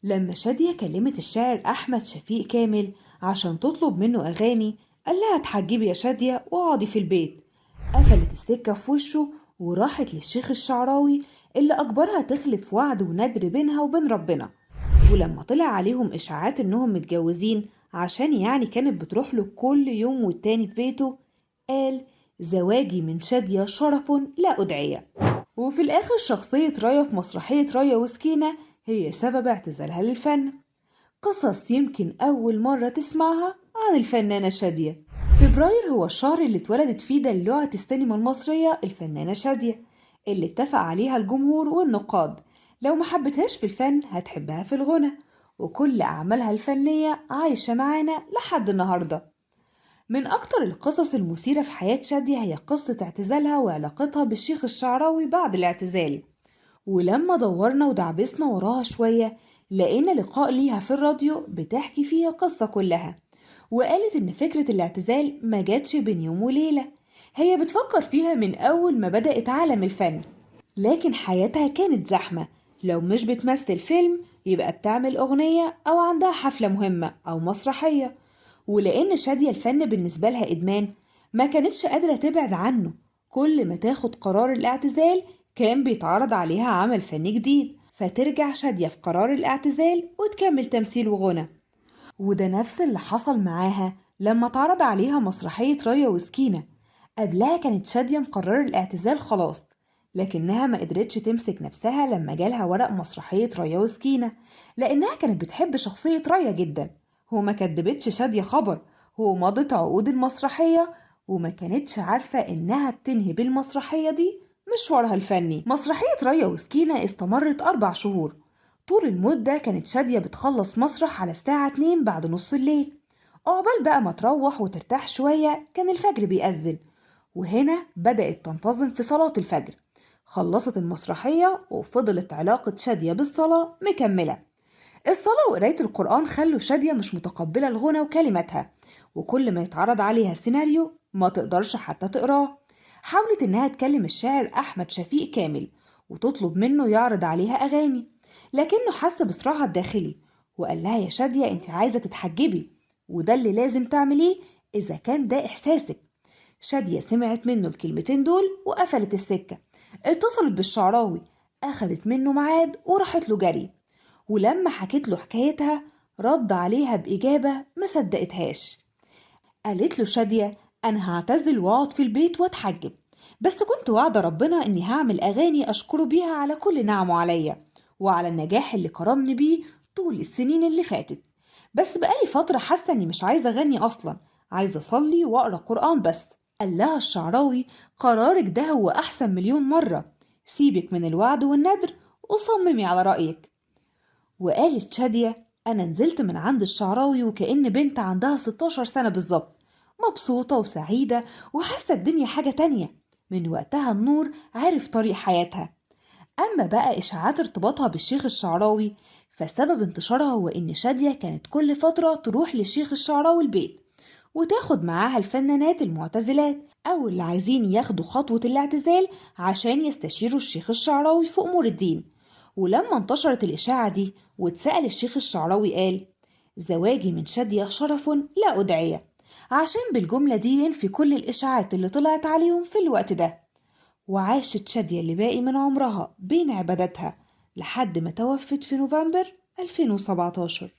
لما شادية كلمت الشاعر أحمد شفيق كامل عشان تطلب منه أغاني، قال لها اتحجبي يا شادية واقعدي في البيت. قفلت السكة في وشه وراحت للشيخ الشعراوي اللي أجبرها تخلف وعد وندر بينها وبين ربنا. ولما طلع عليهم إشاعات إنهم متجوزين، عشان يعني كانت بتروح له كل يوم والتاني في بيته، قال زواجي من شادية شرف لا أدعية. وفي الآخر شخصية رايا في مسرحية رايا وسكينة هي سبب اعتزالها للفن. قصص يمكن أول مرة تسمعها عن الفنانة شادية. فبراير هو الشهر اللي اتولدت فيه دلوعة السينما المصرية الفنانة شادية، اللي اتفق عليها الجمهور والنقاد. لو ما حبتهاش في الفن هتحبها في الغنى، وكل أعمالها الفنية عايشة معانا لحد النهاردة. من أكتر القصص المثيرة في حياة شادية هي قصة اعتزالها وعلاقتها بالشيخ الشعراوي بعد الاعتزال. ولما دورنا ودعبسنا وراها شوية لقينا لقاء ليها في الراديو بتحكي فيها القصة كلها، وقالت إن فكرة الاعتزال ما جاتش بين يوم وليلة، هي بتفكر فيها من أول ما بدأت عالم الفن، لكن حياتها كانت زحمة. لو مش بتمثل فيلم يبقى بتعمل أغنية أو عندها حفلة مهمة أو مسرحية. ولأن شادية الفن بالنسبة لها إدمان، ما كانتش قادرة تبعد عنه. كل ما تاخد قرار الاعتزال كان بيتعرض عليها عمل فني جديد، فترجع شادية في قرار الاعتزال وتكمل تمثيل وغنى. وده نفس اللي حصل معاها لما اتعرض عليها مسرحية رايا وسكينة. قبلها كانت شادية مقررة الاعتزال خلاص، لكنها ما قدرتش تمسك نفسها لما جالها ورق مسرحية رايا وسكينة، لأنها كانت بتحب شخصية رايا جدا. هو ما كدبتش شادية خبر، هو مضت عقود المسرحية وما كانتش عارفة إنها بتنهي بالمسرحية دي مشوارها الفني. مسرحية رايا وسكينة استمرت 4 شهور. طول المدة كانت شادية بتخلص مسرح على الساعة 2 بعد نص الليل، عقبال بقى ما تروح وترتاح شوية كان الفجر بيأذن، وهنا بدأت تنتظم في صلاة الفجر. خلصت المسرحية وفضلت علاقة شادية بالصلاة مكملة. الصلاة وقراية القرآن خلوا شادية مش متقبلة الغنى وكلماتها، وكل ما يتعرض عليها سيناريو ما تقدرش حتى تقراه. حاولت إنها تكلم الشاعر أحمد شفيق كامل وتطلب منه يعرض عليها أغاني، لكنه حس بصراعها الداخلي وقال لها يا شادية أنت عايزة تتحجبي، وده اللي لازم تعمليه إذا كان ده إحساسك. شادية سمعت منه الكلمتين دول وقفلت السكة. اتصلت بالشعراوي، أخدت منه ميعاد وراحت له جري، ولما حكت له حكايتها رد عليها بإجابة ما صدقتهاش. قالت له شادية أنا هعتزل وأقعد في البيت وأتحجب، بس كنت وعد ربنا إني هعمل أغاني أشكره بيها على كل نعمه عليا وعلى النجاح اللي كرمني بيه طول السنين اللي فاتت، بس بقالي فترة حاسة إني مش عايزة أغني أصلا، عايزة أصلي وأقرأ قرآن بس. قال لها الشعراوي قرارك ده هو أحسن مليون مرة، سيبك من الوعد والندر وصممي على رأيك. وقالت شادية أنا نزلت من عند الشعراوي وكأن بنت عندها 16 سنة بالظبط، مبسوطة وسعيدة وحاسة الدنيا حاجة تانية. من وقتها النور عرف طريق حياتها. أما بقى إشاعات ارتباطها بالشيخ الشعراوي فسبب انتشارها هو إن شادية كانت كل فترة تروح للشيخ الشعراوي البيت وتاخد معاها الفنانات المعتزلات أو اللي عايزين ياخدوا خطوة الاعتزال عشان يستشيروا الشيخ الشعراوي في أمور الدين. ولما انتشرت الإشاعة دي واتسأل الشيخ الشعراوي قال زواجي من شادية شرف لا أدعية، عشان بالجملة دي ينفي كل الإشاعات اللي طلعت عليهم في الوقت ده. وعاشت شادية اللي باقي من عمرها بين عباداتها لحد ما توفت في نوفمبر 2017.